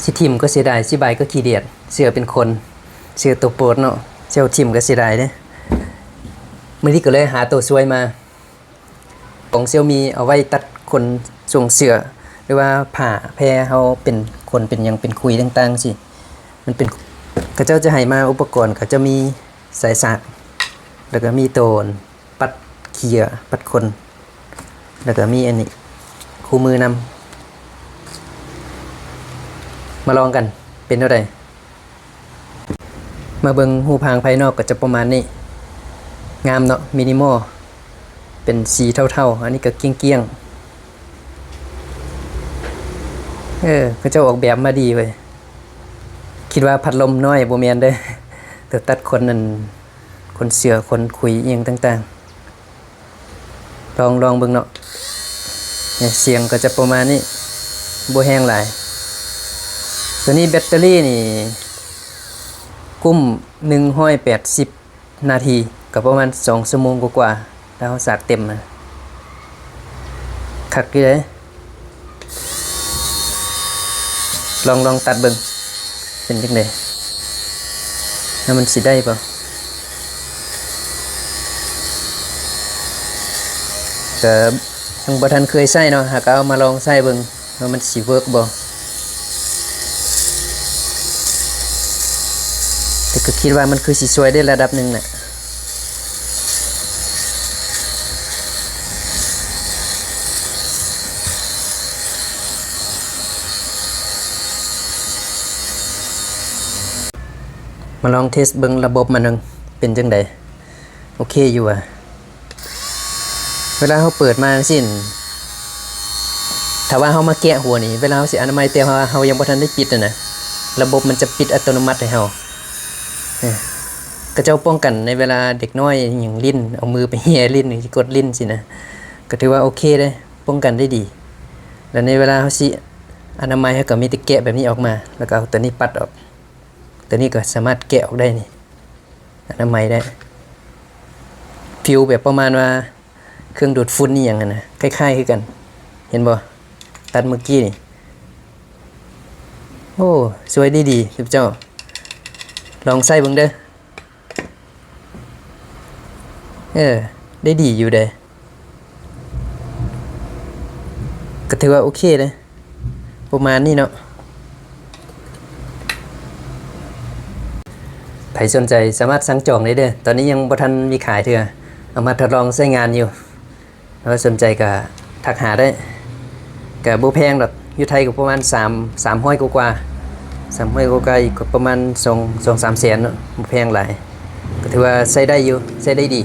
ຊິຖິ້ມກໍເສຍດາຍ ຊິບາຍກໍຂີ້ດຽດ. ເສື້ອເປັນຂົນ ເສື້ອໂຕໂປດເນາະ ເຈົ້າຖິ້ມກໍເສຍດາຍເດ້. ມື້ນີ້ກໍເລີຍຫາໂຕຊ່ວຍມາ ຂອງ Xiaomi ເອົາໄວ້ຕັດຂົນ ຊ່ວງເສື້ອ ຫຼືວ່າຜ້າແພເຮົາເປັນຂົນ ເປັນຫຍັງ ເປັນຂຸຍຕ່າງໆ ຊີ້. ມັນເປັນ ເຂົາເຈົ້າຈະໃຫ້ມາ ອຸປະກອນເຂົາເຈົ້າມີສາຍສາກ ແລ້ວກໍມີໂຕປັດຂີ້ເຫຍື້ອ ປັດຂົນ ແລ້ວກໍມີອັນນີ້ ຄູ່ມືນຳ. ມາລອງກັນ ເປັນແນວໃດ? ມາເບິ່ງຮູບຮ່າງພາຍນອກກໍຈະປະມານນີ້ ງາມເນາະ ມິນິມໍ ເປັນສີເທົາໆ ອັນນີ້ກໍກ້ຽງໆ. ເອີ ເຂົາເຈົ້າອອກແບບມາດີເວີຍ. ຄິດວ່າພັດລົມນ້ອຍ ບໍ່ແມ່ນເດີ້ ໂຕຕັດຂົນນັ້ນ ຂົນເສື້ອ ຂົນຂຸຍ ອີ່ຫຍັງຕ່າງໆ. ລອງ ລອງເບິ່ງເນາະ. ນີ້ ສຽງກໍຈະປະມານນີ້ ບໍ່ແຮງຫຼາຍ. ໂຕນີ້ແບັດເຕີຣີນີ້ ກຸ້ມໜຶ່ງຮ້ອຍແປດສິບນາທີ ກໍປະມານສອງຊົ່ວໂມງກວ່າໆ ຖ້າເຮົາສາກເຕັມນະ. ຄັກຢູ່ເດ້. ລອງ ລອງຕັດເບິ່ງ ເປັນຈັ່ງໃດ ວ່າມັນຊິໄດ້ບໍ່. ກໍຍັງບໍ່ທັນເຄີຍໃຊ້ເນາະ ຫາກະເອົາມາລອງໃຊ້ເບິ່ງວ່າມັນຊິເວີກບໍ່. ແຕ່ກໍຄິດວ່າມັນຄືຊິຊ່ວຍໄດ້ລະດັບໜຶ່ງນະ. ມາລອງເທສເບິ່ງລະບົບມັນເບິ່ງ ເປັນຈັ່ງໃດ? ໂອເຄຢູ່ຫວາ? ເວລາເຮົາເປີດມາຈັ່ງຊີ້ ຖ້າວ່າເຮົາມາແກະຫົວນີ້ ເວລາເຮົາຊິອະນາໄມ ແຕ່ວ່າເຮົາຍັງບໍ່ທັນໄດ້ປິດຫັ້ນນະ ລະບົບມັນຈະປິດອັດຕະໂນມັດໃຫ້ເຮົາ. ເອີ ເຂົາເຈົ້າປ້ອງກັນໃນເວລາເດັກນ້ອຍຫຍັງຫຼິ້ນ ເອົາມືໄປແຫຍ່ຫຼິ້ນ ຊິກົດຫຼິ້ນຊີ້ນະ ກໍຖືວ່າໂອເຄເດ້ ປ້ອງກັນໄດ້ດີ. ແລ້ວໃນເວລາເຮົາຊິອະນາໄມ ເຮົາກໍມີແຕ່ແກະແບບນີ້ອອກມາ ແລ້ວກໍເອົາຕົວນີ້ປັດອອກ. ຕົວນີ້ກໍສາມາດແກະອອກໄດ້ນີ້ ອະນາໄມໄດ້ ຟີລແບບປະມານວ່າເຄື່ອງດູດຝຸ່ນອີ່ຫຍັງຫັ້ນນະ ຄ້າຍໆຄືກັນ ເຫັນບໍ່? ຕັດມື້ກີ້ນີ້. ໂອ້ ຊ່ວຍໄດ້ດີ ເຈົ້າ ລອງໃຊ້ເບິ່ງເດີ້. ເອີ ໄດ້ດີຢູ່ເດ້ ກໍຖືວ່າໂອເຄເດ້ ປະມານນີ້ເນາະ. ໃຜສົນໃຈສາມາດສັ່ງຈອງໄດ້ເດີ້ ຕອນນີ້ຍັງບໍ່ທັນມີຂາຍເທື່ອ ເອົາມາທົດລອງໃຊ້ງານຢູ່. ຖ້າວ່າສົນໃຈກໍທັກຫາໄດ້ ກໍບໍ່ແພງດອກ ຢູ່ໄທກໍປະມານສາມ ສາມຮ້ອຍກວ່າໆ ສາມຮ້ອຍກວ່າໆ ອີກກໍປະມານສອງ ສອງສາມແສນເນາະ ບໍ່ແພງຫຼາຍ ກໍຖືວ່າໃຊ້ໄດ້ຢູ່ ໃຊ້ໄດ້ດີ.